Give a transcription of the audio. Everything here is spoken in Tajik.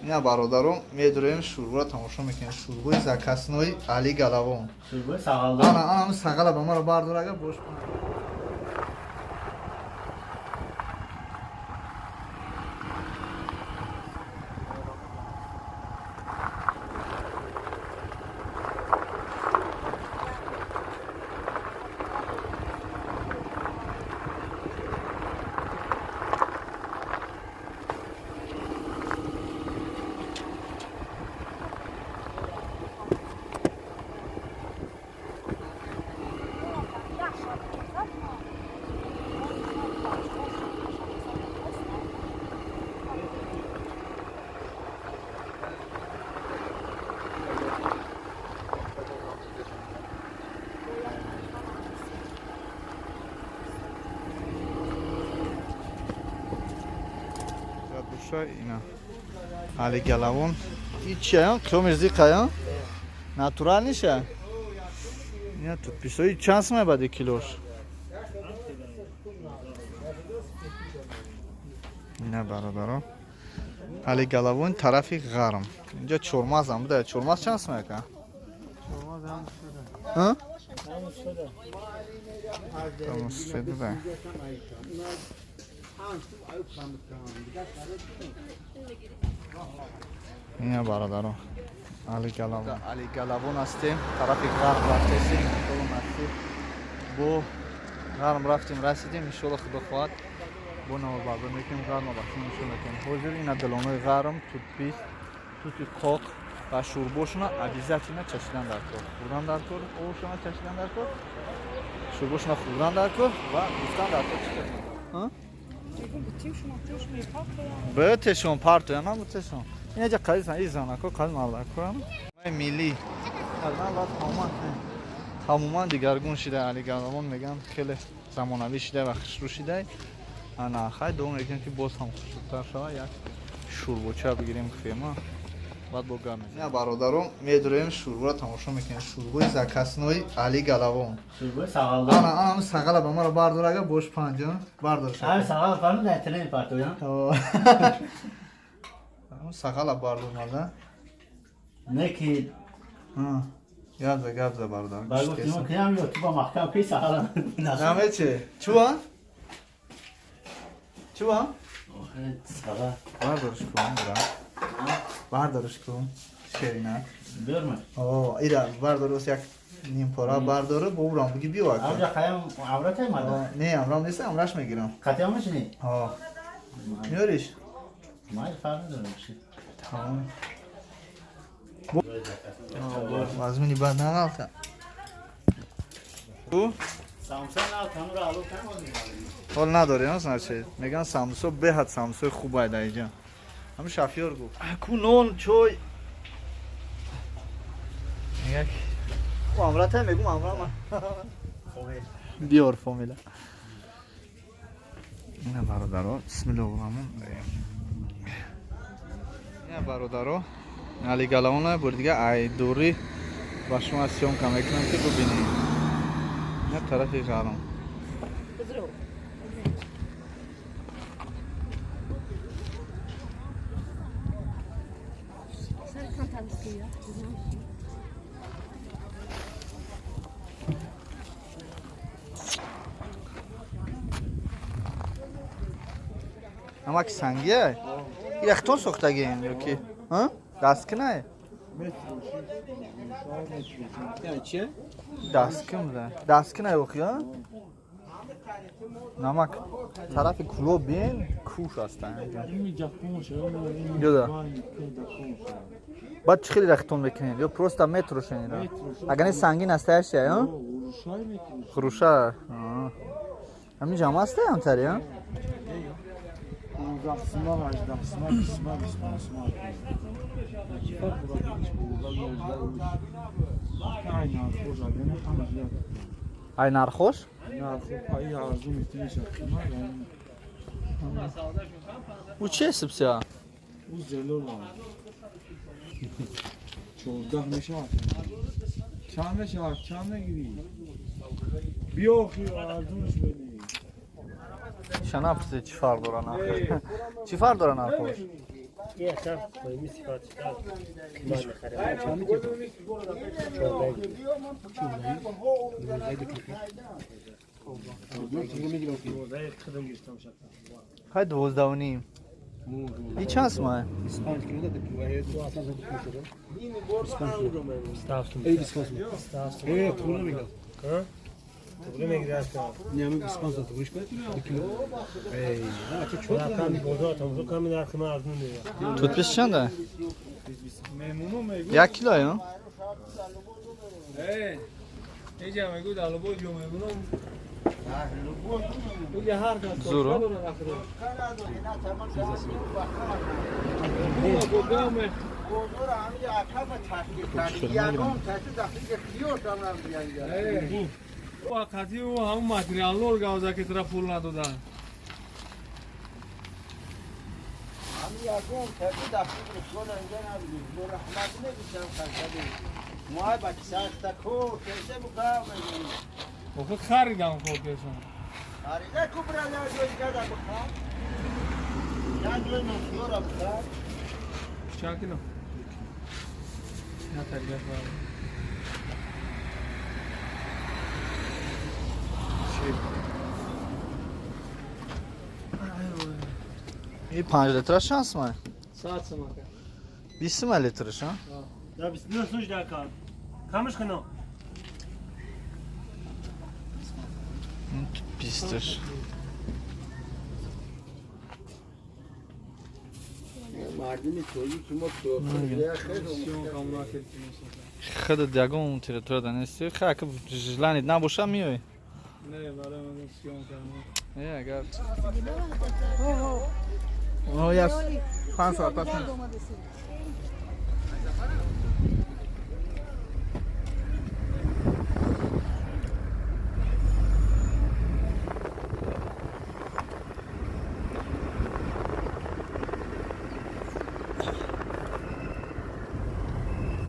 Ина бародарон, медурем, шӯрборо тамошо мекунем. Шӯрбои закаснои Али Галавон. Шӯрбои сағалдор. Ана, ана сағала ба маро бардор, ага бош. Ина Али Галавон. И чия? Қиёмиш зиқая? Натурал ниша? Ина тут писои чанд сумай бади килош? Ина бародаро. Али Галавон тарафи ғарм. Инҷа чормағз ҳам буда. Чормағз чанд сумай ака? Ҳа? Тамом сфед буда. Ина бародаро. Али Галавон. Али Галавон ҳастем. Тарафи ғарб рафтесем. Иншолло насиб. Бо ғарм рафтем, расидем. Иншолло худо хоҳад. Бо наворбардор мекунем, ғарма ба шумо нишон мекунем. Ҳозир ина далонои ғарм, тутпист, тути қоқ ва шӯрбошона обязательно чашидан дар кор. Хӯрдан дар кор, овошона чашидан дар кор. Шӯрбошона хӯрдан дар кор ва гуфтан дар кор чӣ кардем. Бе тешон партоя на бутешон. Ина ҷа қадисан и занако қад мардакоам. Милли кардан ва тамоман тамоман дигаргун шида. Али Галавон меган хеле замонавӣ шида ва хушрӯ шида. Ана хай дуо мекунем ки боз ҳам хушрӯтар шава. Як шӯрбоча бигирем хема. Баъд бо гап мезанем. Ина бародарон, медурем, шӯрборо тамошо мекунем. Шӯрбои закаснои Али Галавон. Шӯрбои сағалдор. Ана, ана сағала ба маро бардор, ага бош панҷ, бардор. Ҳами сағала фармуд, дар трени партоям. Сағала бардор мада. Не ки Гапза, гапза бародар. ба гуфтим ки ҳам ё ту ба маҳкам ки сағала. Намече? Чуа? Чуа? Сағала. Бардорш кун, бра. Бардорш кун. Шерина. Берма. О, ира бардор, ос як нимпора бардор, бо урам буги биё ака. Амҷа хаям аврата мада. Не, амрам нест, амраш мегирам. Қатиам мешини? Ҳо. Меориш? Май фарқ надорам. Тамом. Вазмини бад нағалта. Самса на танура алу кам. Ҳол надорем, значит. Меган самсо беҳад самсои хубай дар инҷа. Ҳамин шафёр гуфт. Ку нон, чой. Мегак. Ку амрата мегум амрама. Биёр фомила. Ина бародаро, бисмиллоҳир раҳмон раҳим. Ина бародаро, Али Галавона бур дига ай дури ба шумо съёмка мекунам ки бубинед. Ина тарафи ғарм. Намаки сангия? Ира хитон сохтагием ё ки? Дасткинае? Дасткин буда. Дасткинае охи, Намак тарафи кулоб бин, куш ҳастан. Ёда. Баъд чӣ хеле рахтон мекунед? Ё просто метрошен ира? Агар не сангин аста яша, ё? Хуруша. Ҳамин ҷамъ аста ҳамтари, ё? 15 сима, 18 сима, 20 сима, 25 сима. Ай нархош? У че сипся? 14 мешавад. Чанд мешавад? Чанд мегирӣ? Биё хи арзунш бедӣ. Шана пурсид чӣ фарқ дора нархош? Чӣ фарқ дора нархош? Хай 12.5. И чанд сумай? 25 кило да эй туғри мегирад. Туғри мегирад. Не, ами 25 сом туғриш кунад 2 кило. Эй, а чӣ чор Ками бозор тамошо ками нархи ман арзон мегирад. Тутпис чанда? Меҳмоно мегӯ. 1 кило ё? Эй, иҷа мегӯ далбо ҷо мегӯнам. Иҷа ҳар кас Зуро. Вақти ӯ ҳамун материалнор гавза ки тра пул надодан. Охи харидам кокешон. Чанд кило? На так гап. И 5 литра чанд сумай? 100 сум ака. 20 сумай литраш, а? Да 29 сум жда кар. Камиш кано. Бисташ. Худат ягон территорияда нести. Хай ака желание набоша миёй. Не, барои ман сиём кардам. Э, агар. О, я 5 соат пас.